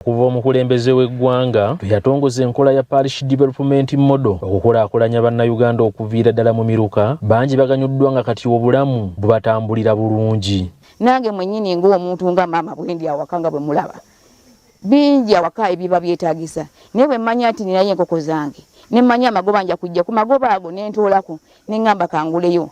Okuva omukulembeze w'eggwanga lwe yatongoza enkola ya Parish Development Model okukulaakulanya Bannayuganda okuviira ddala mu miruka, bangi baganyuddwa nga kati obulamu bubatambulira bulungi. Nange mwennyini ng'omuntu nga maama bwendi awaka nga bwe mulaba bingi awaka ebiba byetaagisa, naye bwe mmanya nti ninayo enkoko zange ne mmanya amagoba nja kujja ku magoba ago ne ntoolako ne ŋŋamba kanguleyo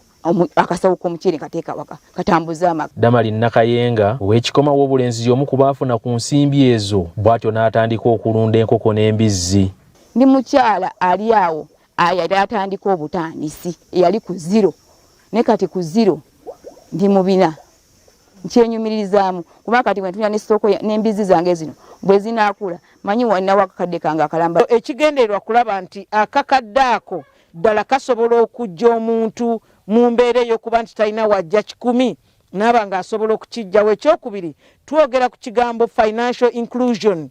akasawo k'omuceere kateeka waka katambuze amaka. Damali Nakayenga ow'ekikoma w'obulenzi y'omu ku baafuna ku nsimbi ezo bw'atyo n'atandika okulunda enkoko n'embizzi. Ndi mukyala ali awo ayali atandika obutandisi eyali ku ziro naye kati ku ziro ndi mu bina nkyenyumiririzaamu kuba kati bwe ntunya ne sitooko n'embizzi zange zino bwe zinaakula manyi walinawo akakadde kange akalamba. Ekigendererwa kulaba nti akakadde ako ddala kasobola okuggya omuntu mu mbeera ey'okuba nti talina wajja kikumi n'aba ng'asobola okukiggyawo. Ekyokubiri twogera ku kigambo financial inclusion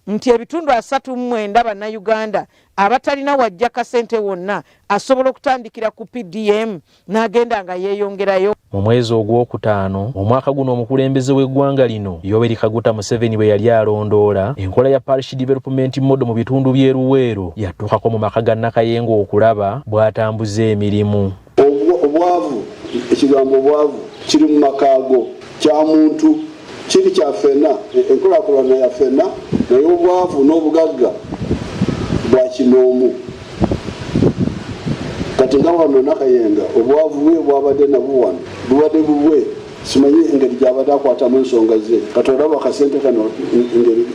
nti ebitundu 39 Bannayuganda abatalina wajja kasente wonna asobola okutandikira ku PDM n'agenda nga yeeyongerayo. Mu mwezi ogwokutaano omwaka guno omukulembeze w'eggwanga lino Yoweri Kaguta Museveni bwe yali alondoola enkola ya Parish Development Model mu bitundu by'e Luweero yatuukako mu maka ga Nakayenga okulaba bw'atambuza emirimu. Obwavu, ekigambo obwavu kiri mu makaago kya muntu kiri kya ffenna, enkulaakulana ya ffenna, naye obwavu n'obugagga bwa kinoomu. Kati nga wano Nakayenga obwavu bwe bwabadde nabwo wano bubadde bubwe, simanyi engeri gy'abadde akwatamu ensonga ze, kati olaba akasente kano engeri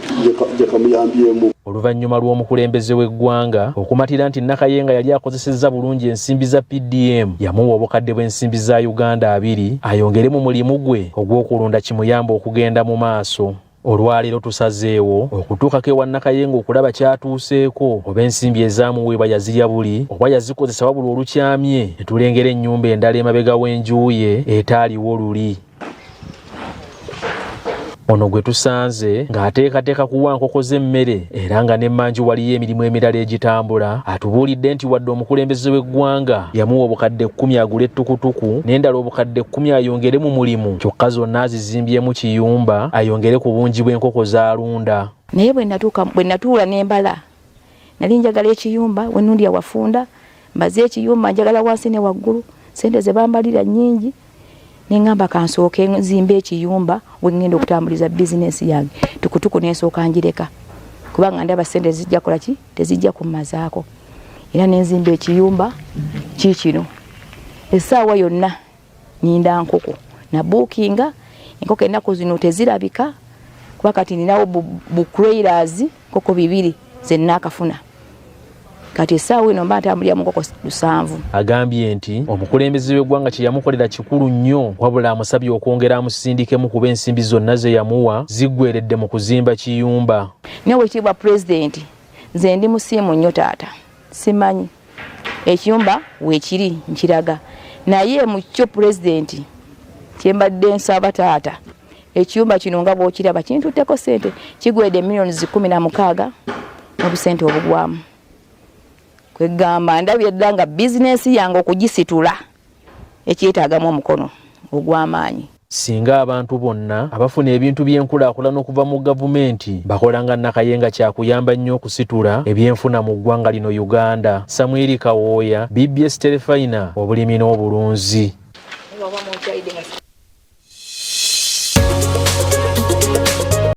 gye kamuyambyemu. Oluvannyuma lw'omukulembeze w'eggwanga okumatira nti Nakayenga yali akozesezza bulungi ensimbi za PDM, yamuwa obukadde bw'ensimbi za Uganda 20 ayongere mu mulimu gwe ogw'okulunda kimuyambe okugenda mu maaso. Olwaleero tusazeewo okutuukako ewa Nakayenga okulaba ky'atuuseeko oba ensimbi ezaamuweebwa yazirya buli oba yazikozesa wabula olukyamye ne tulengera ennyumba endala emabega w'enju ye etaaliwo luli. Ono gwe tusanze ng'ateekateeka kuwa nkoko z'emmere era nga n'emmanju waliyo emirimu emirala egitambula, atubuulidde nti wadde omukulembeze w'eggwanga yamuwa obukadde 10 agule ettukutuku n'endala obukadde 10 ayongere mu mulimu, kyokka zonna azizimbyemu kiyumba ayongere ku bungi bw'enkoko z'alunda. Naye bwe natuula n'embala nali njagala ekiyumba, we nnundira wafunda, mbaze ekiyumba njagala wansi ne waggulu, ssente ze bambalira nnyingi. Ne ŋŋamba kansooke nzimbe ekiyumba we ŋŋenda okutambuliza bizinensi yange, tukutuku ne nsooka ngireka kubanga ndaba ssente zijja kola ki, tezijja kummazaako. Era ne nzimba ekiyumba kiikino, essaawa yonna ninda nkoko nabuukinga enkoko. Ennaku zino tezirabika kuba kati ninawo bu broilers nkoko 2 ze nnaakafuna. Kati essaawa eno mba ntambulira mu nkoko 7. Agambye nti omukulembeze w'eggwanga kye yamukolera kikulu nnyo, wabula amusabye okwongera amusindikemu kuba ensimbi zonna ze yamuwa ziggweredde mu kuzimba kiyumba. Naye Oweekitiibwa Pulezidenti, nze ndi musiimu nnyo taata. Simanyi ekiyumba weekiri nkiraga, naye mu kyo Pulezidenti kye mbadde nsaba taata, ekiyumba kino nga bw'okiraba kintutteko ssente kigwedde miliyoni 16 n'obusente obugwamu. Kwegamba ndabye dda nga bizinensi yange okugisitula ekyetaagamu omukono ogw'amaanyi. Singa abantu bonna abafuna ebintu by'enkulaakulana okuva mu gavumenti bakola nga Nakayenga, kyakuyamba nnyo okusitula ebyenfuna mu ggwanga lino Uganda. Samwiri Kawooya, BBS Terefayina, obulimi n'obulunzi. Oba munkyayidde nga